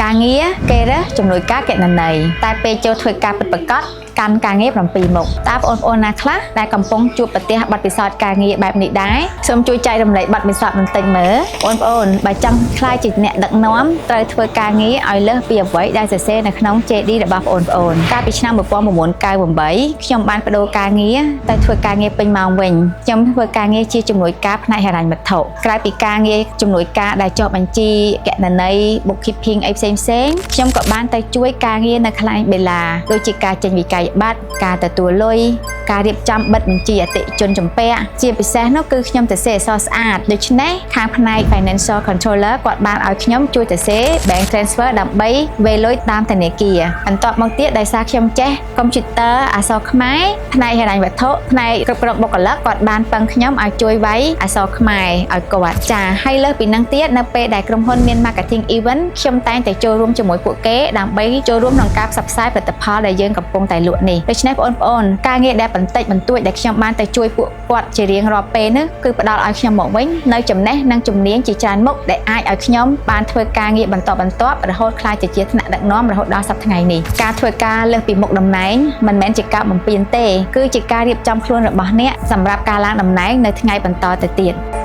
ការងារគេរើសជំនួយការគណនេយ្យតែពេលចូលធ្វើការពិតប្រាកដកាន់ការងារ7មុខតើបងប្អូនណាខ្លះដែលកំពុងជួបប្រទះបទពិសោធន៍ការងារបែបនេះដែរសូមជួយចែករំលែកបទពិសោធន៍បន្តិចមើលបងប្អូនបើចង់ក្លាយជាអ្នកដឹកនាំត្រូវធ្វើការងារឲ្យលើសពីអ្វីដែលសរសេរនៅក្នុង JD របស់បងប្អូនកាលពីឆ្នាំ1998ខ្ញុំបានប្ដូរការងារទៅធ្វើការងារពេញម៉ោងវិញខ្ញុំធ្វើការងារជាជំនួយការផ្នែកហិរញ្ញវត្ថុក្រៅពីការងារជំនួយការដែលចុះបញ្ជីគណនេយ្យ bookkeeping អីផ្សេងផ្សេងៗខ្ញុំក៏បានទៅជួយការងារនៅកន្លែងបេឡាដូចជាការចេញវិក័យប័ត្រការទទួលលុយការរៀបចំបិទបញ្ជីអតិថិជនជំពាក់ជាពិសេសនោះគឺខ្ញុំទៅសេអក្សរស្អាតដូច្នេះខាងផ្នែក financial controller គាត់បានឲ្យខ្ញុំជួយទៅសេ bank transfer ដើម្បីវេរលុយតាមធនាគារបន្ទាប់មកទៀតដោយសារខ្ញុំចេះ computer អក្សរខ្មែរផ្នែកហិរញ្ញវត្ថុផ្នែកគ្រប់គ្រងបុគ្គលិកគាត់បានពឹងខ្ញុំឲ្យជួយវាយអក្សរខ្មែរឲ្យគាត់ចាហើយលើសពីនឹងទៀតនៅពេលដែលក្រុមហ៊ុនមាន marketing event ខ្ញុំតែងតែចូលរួមជាមួយពួកគេដើម្បីចូលរួមក្នុងការផ្សព្វផ្សាយផលិតផលដែលយើងកំពុងតែលក់នេះដូច្នេះបងប្អូនការងារដែលបន្តិចបន្តួចដែលខ្ញុំបានទៅជួយពួកគាត់ជារៀងរាល់ពេលនេះគឺផ្ដល់ឲ្យខ្ញុំមកវិញនៅចំណេះនិងជំនាញជាច្រើនមុខដែលអាចឲ្យខ្ញុំបានធ្វើការងារបន្តបន្ទាប់រហូតក្លាយទៅជាថ្នាក់ដឹកនាំរហូតដល់សប្តាហ៍ថ្ងៃនេះការធ្វើការលើសពីមុខតំណែងមិនមែនជាការបំពានទេគឺជាការរៀបចំខ្លួនរបស់អ្នកសម្រាប់ការឡើងតំណែងនៅថ្ងៃបន្តទៅទៀត។